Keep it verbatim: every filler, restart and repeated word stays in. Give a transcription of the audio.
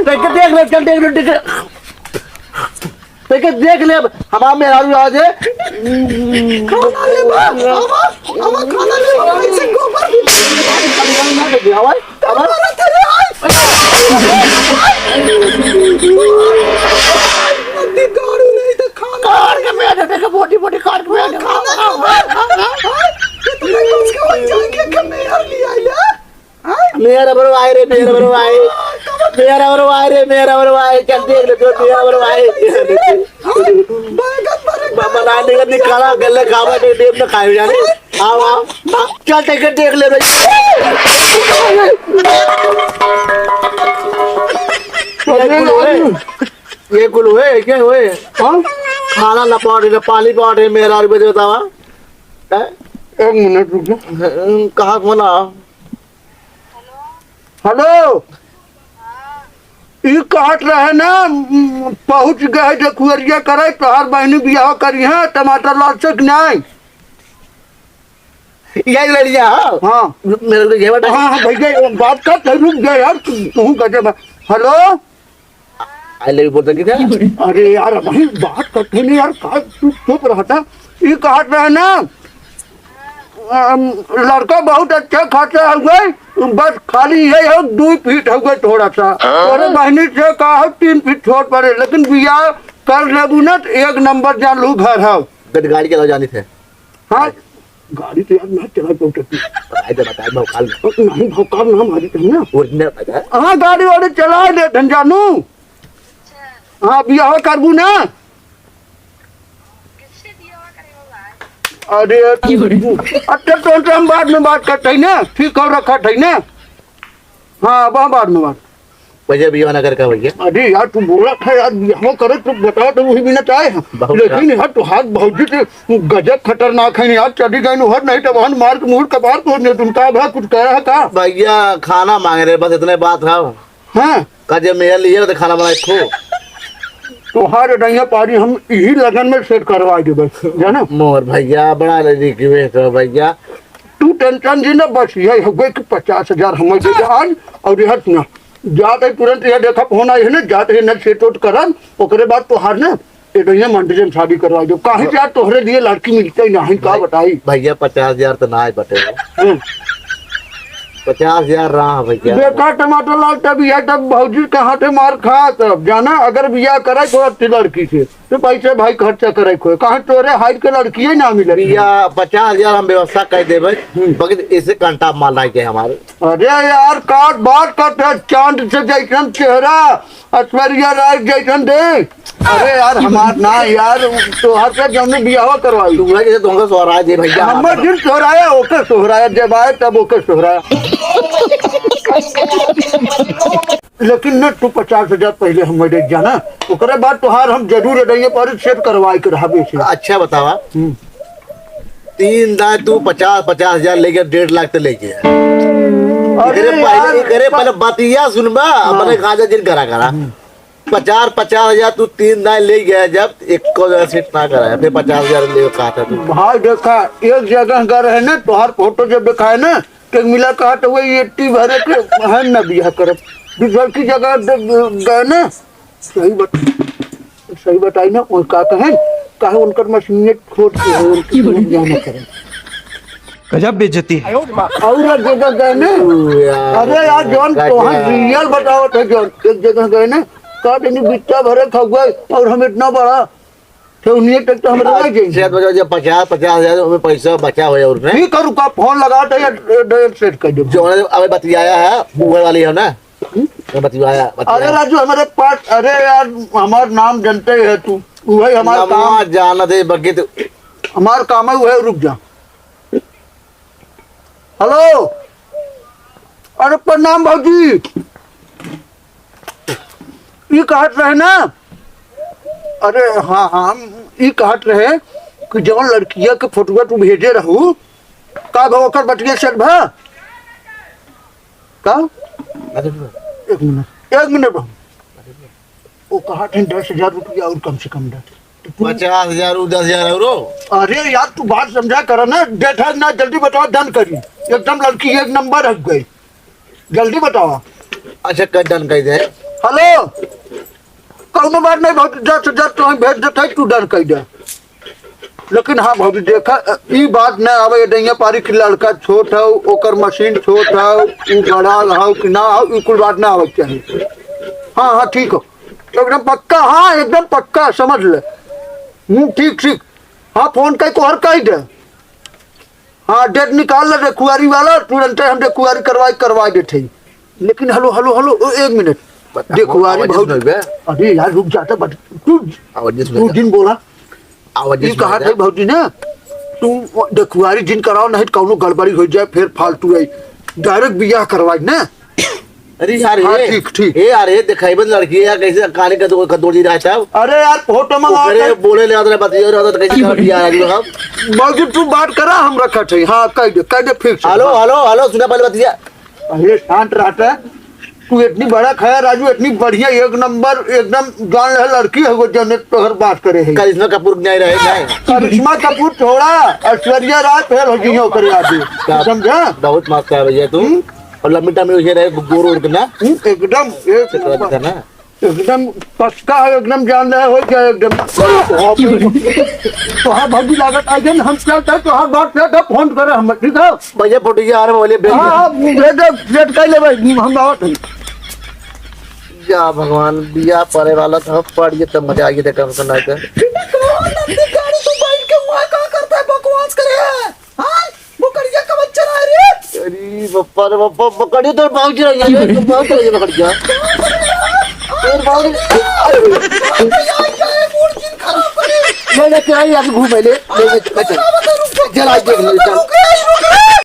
देख, देख ले, चल, देख ले, देख ले। देख, देख ले, अब हमार मेहरारू आज है। खाना ले बा, आवा, आवा, खाना ले बा, ऐसे गोबर भी। आवा, आवा। नदी गाड़ू नहीं तो खाना। काट के मेरे देख, मोटी मोटी काट के मेरे। खाना ले बा। इतने कुछ के वही जाके मेहर ले आइला। मेरा बरो आए रे, मेरा बरो आए। मेरा बरो आए रे, मेरा बरो आए। चल देख ले, तो मेरा बरो आए। बैगन भरे बाबा ना निकल निकाला, गले खावा दे, देव न खाए जाने। आओ, आओ, आओ। चल देख, देख ले भाई। ये कुल होए, ये कुल होए, क्या होए? हाँ? खाना ना पाटे, ना पानी पाटे, मेरा रुपये बतावा। हैं? एक मिनट रुक जा। कहाँ कौन आ? हेलो। ई कहत रहे ना, उम, पहुँच गए जखुअरिया करे, तोहार बहिनी बियाह करी है, टमाटर लाल से कि नहीं? यही लड़िया, हाँ। हाँ। मेरे को ये बता। हाँ, हाँ, भैया, ये बात कर, तो रुक जा यार, तू, तू गजब है। हेलो। I love you बोल सकी था? अरे यार, अबहीं बात करते नहीं यार, का तू चुप रहता? ये कहत रहे ना, अम, लड़का बहुत अच्छा खासा हउवे, बस खाली ये है, दो फीट हउवे थोड़ा सा। हाँ? तोरे बहिनी से का हो, तीन फीट छोट पड़े, लेकिन बियाह कर लेबू ना, तो एक नंबर जान लू घर हव। गद गाड़ी चलाओ जानी थे। हाँ, गाड़ी तो यार ना चला पाऊ टट्टी। बताए दे, बताए भौकाल। नहीं, भौकाल ना मारी तुम ना। Original बताए। हाँ, गाड़ी वाड़ी चला दे धन जानू। हाँ, बियाह करबू ना। अरे, अच्छा, तो, तो हम बाद में बात करते हैं ना, ठीक हो रखा था ना। हाँ, अब हम बाद में बात। भैया, बियाह ना कर का भैया? अरे यार, तू बोला था यार, बियाह करे तो बताओ, तो वही बिना चाहे हम। बहुत लेकिन खराब। यार, तोहार भौजी के गजब खतरनाक है यार, चली गई नु हट, नहीं तो बहन मार के मुंह कपार तोड़ दे तुम। का भा, कुछ कह रहा था? भैया, खाना मांग रहे, बस इतने बात है। हाँ। का जब मेहर लिया तो खाना बनाए खो। तोहार डैया पारी हम यही लगन में सेट करवा देबे, जाना? मोर भैया, बड़ा request है भैया। तू tension जी ना, बस यही हो गए कि पचास हजार हमें दे दे आज, और यह ना, जात है तुरंत, यह देखा फोन आई है ना, जात है ना सेट उट करन, ओकरे बाद तोहार ना, ये तो ये मंडी से शादी करवा दो। काहे से यार तोहरे लिए लड़की मिलते ही नहीं, का भाई, बताई? भैया, पचास हजार तो ना आए बटे। हाँ। पचास हजार रहा भैया। देखा टमाटर लाल, तब यह तब भौजी के हाथे मार खा, तब जाना, अगर बियाह करे तो अच्छी लड़की से। तो पैसे भाई खर्चा करे कोई, कहाँ तोरे height के लड़किए ना मिले। भैया, पचास हजार हम व्यवस्था कर देबे, हम्म। बगैर इसे कांटा माल रह गए हमारे। अरे यार, का बात करते हैं, चांद से जैसन चेहरा, ऐश्वर्या राय जैसन दे। अरे यार, हमार ना यार, तोहार से जौने बियाह करवाई। तू जैसे तुमको सोहराय दे भैया। हमर दिन सोहराया, ओके सोहराया, जब आए तब ओके सोहराया। लेकिन न, तू पचास हजार पहले हम दे जाना, ओकरे बाद तोहार हम जरूर दइए, पर सेट करवाए के रहबे से। अच्छा बतावा, हम्म। तीन दाई तू पचास, पचास हजार लेके डेढ़ लाख तो लेके। अरे एकरे पहले, यार, एकरे पहले बतिया सुनबा, हाँ। अपने गाजा जिन करा करा। हम्म। पचास, पचास हजार तू तीन दाई ले गया, जब एक को जगह सेट ना कराया, फिर पचास हजार ले कहा था तू। भाई देखा, एक जगह गए रहे ना, तोहार फोटो जब दिखाए ना, के मिला कहा तो वही एट्टी भरे के हम ना बियाह करब। दूसर की जगह दे-, गए ना, सही बत-, सही बताई ना, वो का कहें, काहे उनकर मशीन छोट के है, उनकी बियाह ना करें। गजब बेइज्जती है। और एक जगह गए ना, ओ यार, अरे यार, जौन गजब। तोहार real बतावत है, जौन एक जगह गए ना, का देनी बिच्चा भरे खा गए और हम इतना बड़ा तो उन्हीं तक तो हम रह जाएंगे। अच्छा, तो जब पचास, पचास हजार में पैसा बचा हो और में। ठीक है, रुका, फोन लगा तो ये, ये, ये सेट कर दे। जो उन्होंने अभी बतियाया है, ऊपर वाली है ना? हम्म? मैं बतियाया, बतियाया। अरे राजू, हमारे पास, अरे यार, हमार नाम जानते है तू, वही हमार नाम काम। ना जाना दे, बाकी तो हमार काम है, वही रुक जा। हेलो, अरे प्रणाम भौजी। ई कहत रहे ना, अरे हाँ, हाँ, हम ई कहत रहे कि जौन लड़किया के फोटुआ तू भेजे रहू, का भा ओकर बतिया सेट भा? का? एक मिनट, एक मिनट भा। वो कहत हैं दस हजार रुपया और कम से कम दे। पचास हजार, उ दस हजार औरो। अरे यार, तू बात समझा कर ना, date है ना, जल्दी बतावा, done करी। एकदम लड़की एक नंबर है गई, जल्दी बतावा। अच्छा, कर done कर दे। Hello, कौनो बात नहीं भौजी, दस हजार तो हम भेज देते हैं, तू done कर दे। लेकिन हाँ भौजी, देखा, अ, ई बात ना आवे, ये दैया पारी कि लड़का छोट हौ, ओकर machine छोट हौ, उ बड़ा हौ कि ना हौ, ई कुल बात ना आवे के चाही। हाँ, हाँ, ठीक हो, एकदम पक्का, हाँ, एकदम पक्का, समझ ले। हम्म, ठीक, ठीक। हाँ, phone कई को हर कही दे। हाँ, date निकाल ले, डेकुआरी वाला, तुरंते हम डेकुआरी करवाई, करवाई देते हैं। लेकिन hello, hello, hello, ओ, एक minute। बता, डेकुआरी आवाज भौजी, सुनाई बे। अरे यार, रुक जाता, बट तू, आवाज सुनाई तू बे। जिन बोला। आवाज ये सुनाई कहा बे। था भौजी ना, तू डेकुआरी जिन कराओ, नहीं तो कौनो गड़बड़ी हो जाए, फिर फालतू आई। Direct बियाह करवाई ना। अरे यार, हाँ, ये, ठीक, ठीक। ए यार, ये देखाई बन लड़की है यार, कैसे काले का दो, का दो जी रहा था। अरे यार, photo मंगा ओकरे के। बोले ले आदर बतिया रहा था, कैसे कर दिया यार, हम। भौजी, तू बात करा, हम रखा थे। हाँ, कह दे, कह दे, fix। Hello, hello, hello, सुना पहले बतिया। अरे शांत रहता है। तू इतनी बड़ा खाया राजू, इतनी बढ़िया, एक नंबर, एकदम जान ले लड़की है वो, जने तोहर बात करे है। करिश्मा कपूर नहीं रहे, नहीं। करिश्मा कपूर छोड़ा, ऐश्वर्या राय फेल हो गई है ओकरे आगे। क्या समझा? बहुत मस्त है भैया तू। हम्म? और लंबी टाइम में उसे रहे, गोर उड़ के ना। हम्म, एकदम, एक चक्कर नंबर। था ना। एकदम पक्का है, एकदम जान रहा हो क्या, एकदम। तो हाँ भौजी लागत आ गए, हम क्या था, तो हर बात क्या था, phone करे हम, ठीक है? भैया, फोटो ये आ रहा है, बोले, भेज दे। हाँ, हाँ, भेज दे, भेज कर ले भाई, हम आवत हैं। या भगवान, बिया पड़े वाला था, पड़ गया, तब मजा आ गया, देखा, सुना के। कौन नंदी गाड़ी तू बैठ के हुआ, का करता है, बकवास करे है? हाँ? बकरिया का बच्चा रहा है रे। अरे बप्पा रे बप्पा, बकरिया तो भाग जा, ये तो भाग जा, ये बकरिया। तेरे भाग जा। अरे, अरे, अरे, अरे, मूड जिन खराब करे। ले, ले, तेरा ही आगे घूम, ले, ले, ले, ले, चल। जरा देख ले, चल।